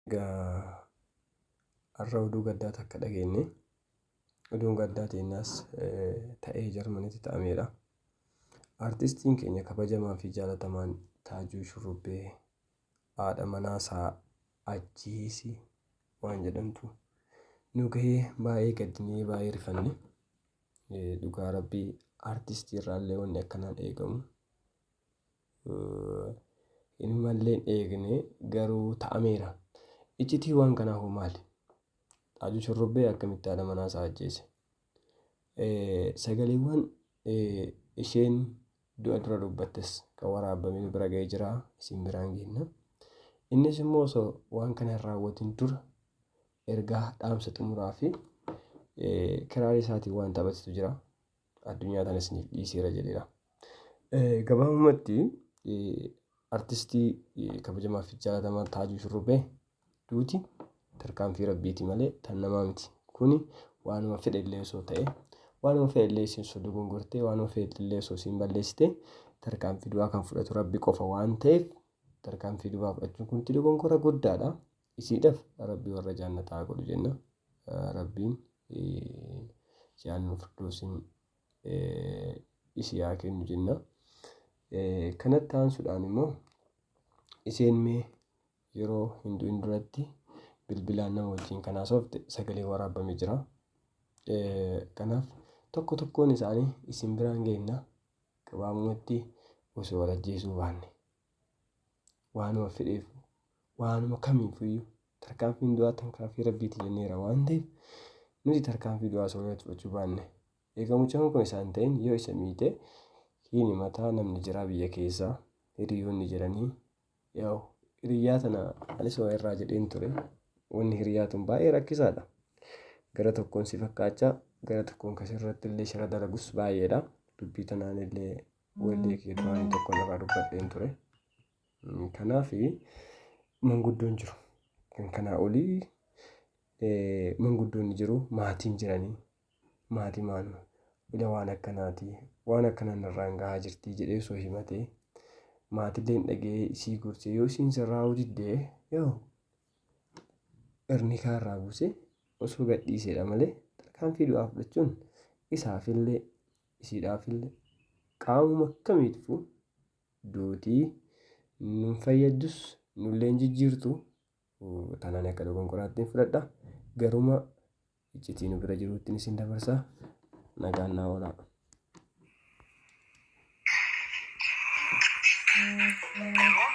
Egaa har'a oduu gaddaa takka dhageenye. Oduun gaddaa teenyaas ta'ee Jarmanitti ta'ameedha. Artistiin keenya kabajamaa fi jaalatamaan Taajuu Shurrubbee haadha manaasaa ajjeesi waan jedhamtu nu gahee baay'ee gaddinee baay'ee rifanne. Dhugaa rabbii artistii irraallee wanni akkanaan eegamu Inumallee hin eegne garuu ta'ameera. Iccitiin waan kanaa hoo maali? Taajuu Shurrubbee akkamitti haadha manaa isaa ajjeese? Sagaleewwan isheen du'a dura dubbattes kan waraabamee nu bira ga'ee jira isin biraan geenna. Innis immoo osoo waan kana hin raawwatin dura ergaa dhaamsa xumuraa fi kiraarii isaatiin waan taphatetu jira. Addunyaa tana isiniif dhiiseera jedheera. Gabaabumatti artistii kabajamaa fi jaalatamaa Taajuu Shurrubbee duuti tarkaanfii rabbiiti malee tan namaa miti. Kuni waanuma fedhe illee osoo ta'e waanuma fedhe illee isin osoo dogongortee waanuma fedhe illee osoo isin balleessite tarkaanfii du'aa kan fudhatu rabbi qofa waan ta'eef tarkaanfii du'aa fudhachuun kun dogongora guddaadha. Isiidhaaf rabbi warra jaannataa haa godhu jenna. Rabbiin jaannul firdoosiin isii haa kennu jenna. Kanatti aansuudhaan immoo isheen mee yeroo hin du'in duratti bilbilaan nama wajjin kan haasofte sagalee waraabame jira. Kanaaf tokko tokkoon isaanii isin biraan geenna gabaabumatti osoo wal ajjeesuu baanne waanuma fedheef waanuma kamiifuyyuu tarkaanfiin du'aa tarkaanfii rabbiiti jenneera waan ta'eef nuti tarkaanfii du'aa osoo irratti fudhachuu baanne egaa mucaan kun isaan ta'in yoo isa miite hin himataa namni jiraa biyya keessaa hiriyoonni jiranii yaa'u hiriyyaa tana anis waa irraa jedheen ture wanni hiriyaa tun baay'ee rakkisaadha gara tokkoon si fakkaachaa gara tokkoon kasirratti illee shira dalagus baay'eedha dubbii tanaan illee wallee kee duraanii tokkoon irraa dubbadheen ture. Kanaaf manguddoon jiru. Kan kanaa olii manguddoonni jiru maatiin jiranii maatii maanu ila waan akkanaati waan akkanaa narraan gahaa jirti jedhee osoo himatee maatilleen dhaga'ee isii gorsee yoo isiin sirraa'uu diddee yoo irnikaa irraa buusee osoo gadhiiseedha malee tarkaanfii du'aa fudhachuun isaafillee isiidhaafillee qaamuma kamiitifuu duutii nun fayyaddus nullee hin jijjiirtu tanaan akka dogongoraatti hin fudhadha garuma iccitii nu bira jiruuttiin isin dabarsa nagaan naa oolaa. Hello.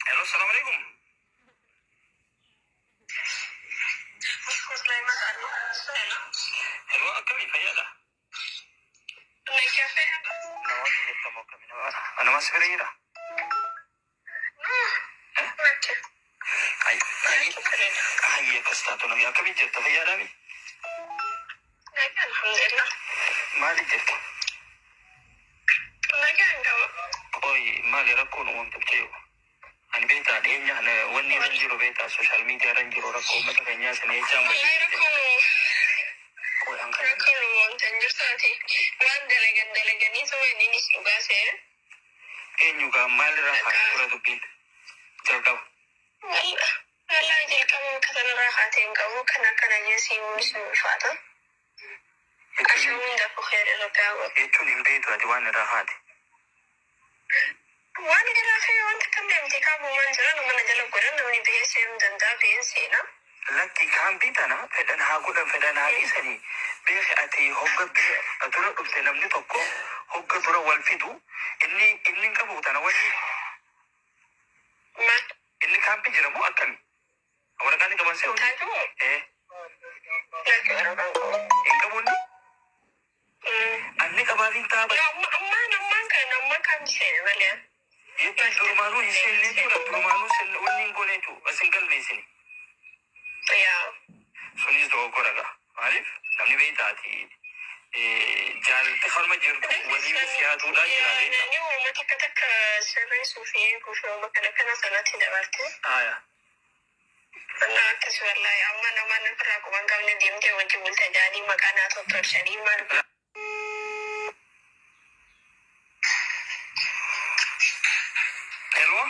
Hello, salam alaikum. Hello, akkami fayyaadha? Nama jirta moo akkami? Nama si bira jira? Ay, ay, ay, akkas taatu nagaa akkamii jirta fayyaadhaami? Maali jirta? Qoy maali rakkoon uumamte mucayyoo? Ani beektaa dhiyeenya kana wanni irra hin jiru beektaa sooshaal miidiyaa irra hin jiru rakkoo uummata keenyaa sana jechaan Wallahi badii rakkoo Qoy an kana rakkoon uumamte hin jirtu ati waan dalagan dalaganii tuma inninis dhugaa se'e. Eenyu gaa maal irraa Bakka kaate dura dubbiin jalqaba. Wallahi jalqaba bakka sanarraa kaatee hin qabu kan akkana jee siimuunis ni ulfaata. Jechuun Asha hundaafuu kheyri rabbi haa godhu. Jechuun hin beektu ati waan irraa kaate. Waan garaa kee wanta kam deemte kaabumaan jira nama na jala godhan namni biyya seenuu danda'a biyyan seena. Lakki kaampii tana fedhan haa godhan fedhan haa dhiisanii beeki ati hogga biyya dura dhufte namni tokko hogga dura wal fidu inni inni hin qabu tana wanni Maal? Inni kaampii jira moo akkami? Waraqaa ni qaban se'u? Taajuu? Ee. Lakki waraqaa hin qabu. Hin qabu inni? Anni qabaatiin taaba. Ammaan ammaan kan ammaan kan seene malee. Jechuun durumaanuu hin seenne jechuudha. Durumaanuu sin wanni hin goone jechuudha. As hin galmeessine. Yaa. Sunis dogoggora gaa. Maaliif namni beektaati jaalalti harma jirtu waliin siyaatuudhaan jira beektaa. Namni uuma takka takka sirreessuu fi eeguu fi uuma kana kana sanatti dabarte. Haaya. Wallah akkas wallahi amma namaan ofirraa quba hin qabne deemtee wajji bulta jaanii maqaa naa tottolchanii maal Hello.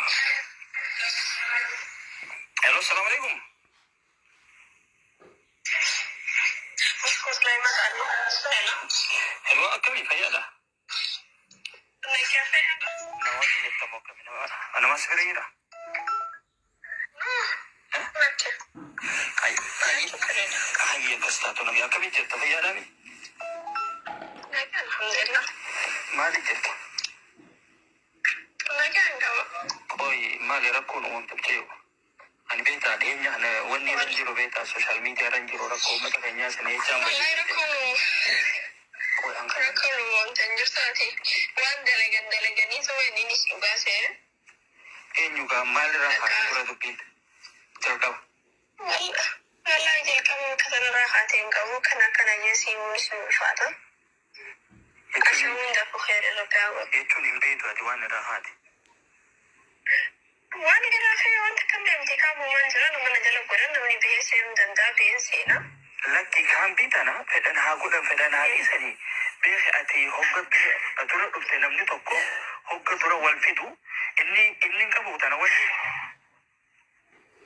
Hello, salaam alaikum. Hello, akkamii fayyaadha? Nama jirtamu akkamii nama nama si bira jira? Ay, ay, ay, akkas taatu nabi akkamii jirta fayyaadhaami? Maali jirta? Qoy maali rakkoon uumamte yoo? Ani beektaa dhiyeenya ana wanni irra jiru beektaa sooshaal miidiyaa irra jiru rakkoo uummata keenyaa sana jechaan Wallahi Qoy an kan rakkoon uumamte hin jirtu ati waan dalagan dalaganii suma inni si baasee. Eenyu gaa maalirraa kaatee dura dubbiin jalqaba? Wallahi jalqaba bakka sanarraa kaatee hin qabu kan akkana jeesii himuunis ni ulfaata. Ashuun hundaafuu xeera irratti haa godhu. Jechuun hin beektu ati waan irraa kaate. Waan irraa ka'e wanta kam deemte kaabumaan jira nama na jala godhan namni biyya seenuu danda'a biyya seena. Lakki kaampii tana fedhan haa godhan fedhan haa dhiisanii beeki ati hogga biyya dura dhufte namni tokko hogga dura wal fidu inni inni hin qabu tana wanni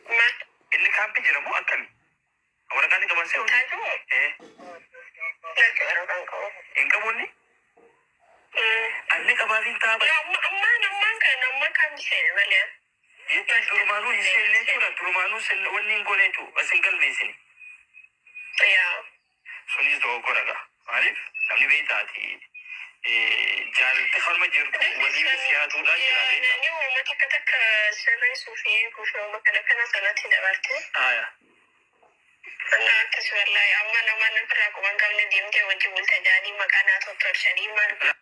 Maal inni kaampii jira moo akkami? Waraqaan ni qaban se'u? taatu Eh, lakki waraqaan qabu. hin qabu inni? Anni qabaatiin taaba. Ammaan ammaan kan ammaan kan seene malee. Jechuun durumaanuu hin seenne jechuudha. Durumaanuu wanni hin goone jechuudha. As hin galmeessine. Yaa. Sunis dogoggora gaa. Maaliif namni beektaati jaalatti harma jirtu waliin siyaatuudhaan jira beektaa. Naannoo uummata takka takka sirreessuu fi eeguu fi uummata kana kana sanatti dabarte. Aya. Anna akkas wallahi amma namaan ofirraa quban qabne deemtee wajji bulta jaanii maqaa naa tottolchanii maal godha.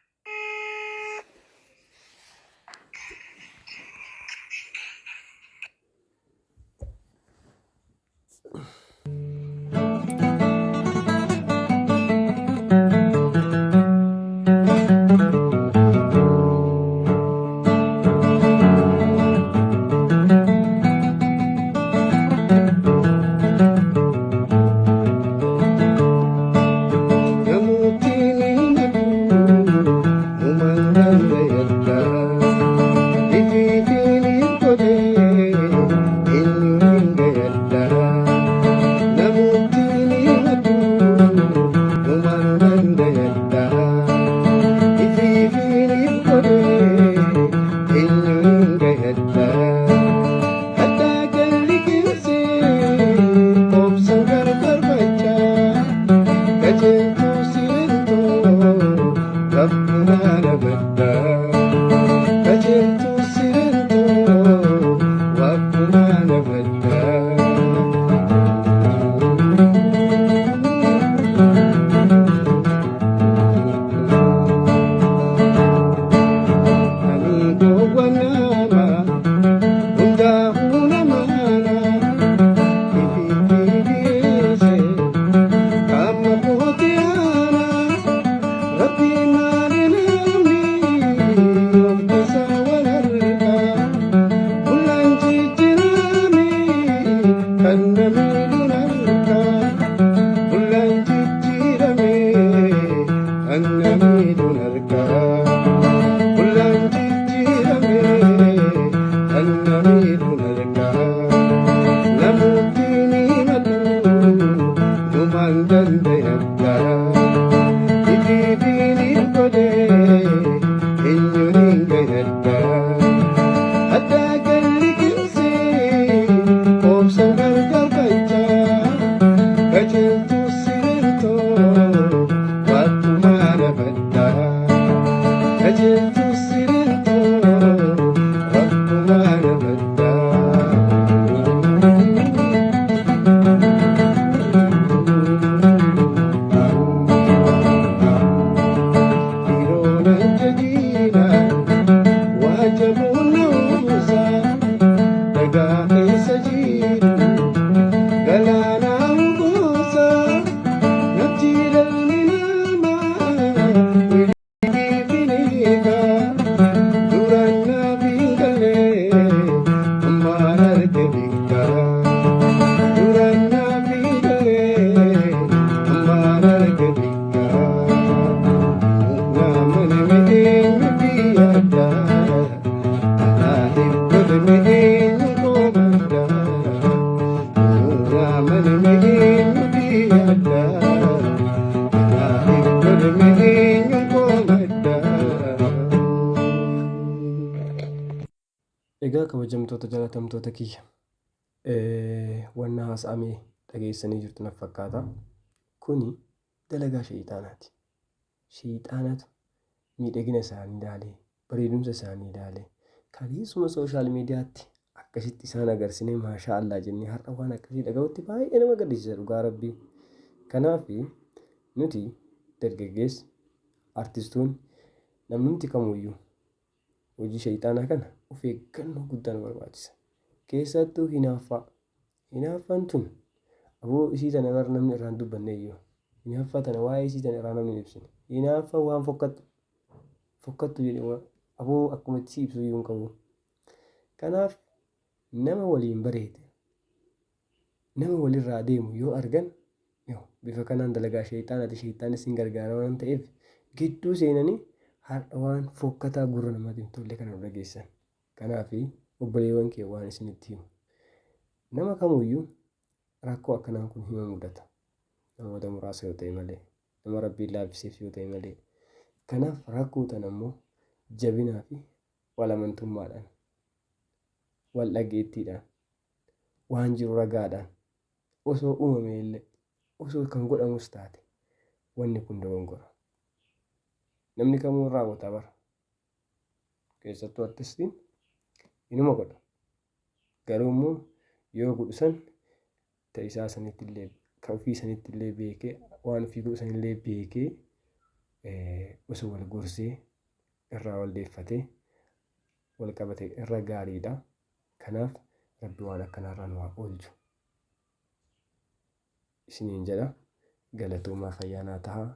Namootni hin Egaa kabajamtoota jaalatamtoota kiyya, wanna haasa'ame dhageessanii jirtu naf fakkaata. Kuni dalagaa sheeyxaanaati. Sheeyxaanatu miidhagina isaanii ilaalee, bareedumsa isaanii ilaalee, kaleessuma sooshaal miidiyaatti akkasitti isaan agarsinee maashaa Allah jennee har'a waan akkasii dhaga'utti baay'ee nama gaddisiisa dhugaa rabbii. Kanaaf nuti dargaggeessi, artistoonni, namnumti kamuyyuu hojii shayxaanaa kana of eeggannoo guddaa nu barbaachisa. Keessattuu hinaaffaa. Hinaaffaan tun aboo isii tana bar namni irraa hin dubbanne iyyuu. Hinaaffaa tana waa'ee isii tana irraa namni hin ibsine. Hinaaffaa waan fokkattu fokkattu jedhe aboo akkuma itti si ibsu iyyuu hin qabu. Kanaaf nama waliin bareede nama walirraa deemu yoo argan bifa kanaan dalagaa shayxaanaati shayxaanni sin gargaara waan ta'eef gidduu seenanii har'a waan fokkataa gurra namaatti hin tolle kana nu dhageessan. Kanaaf obboleewwan kee waan isinitti himu. Nama kamuyyuu rakkoo akkanaa kun hima mudata. Namoota muraasa yoo ta'e malee, nama Rabbiin laaffiseef yoo ta'e malee. Kanaaf rakkoo tana immoo jabinaa fi wal amantummaadhaan, wal dhageettiidhaan, waan jiru ragaadhaan osoo uumame illee osoo kan godhamus taate wanni kun dogongora. Namni kamuu hin raawwata bara. Keessattuu artistiin inuma godha. Garuu immoo yoo godhu san ta isaa sanitti illee ka ofii sanitti illee beekee waan ofii godhu sanillee beekee osoo wal gorsee irraa wal deeffatee wal qabate irra gaariidha. Kanaaf Rabbi waan akkanaarraa nu haa oolchu isiniin jedha. Galatoomaa, fayyaa naa tahaa.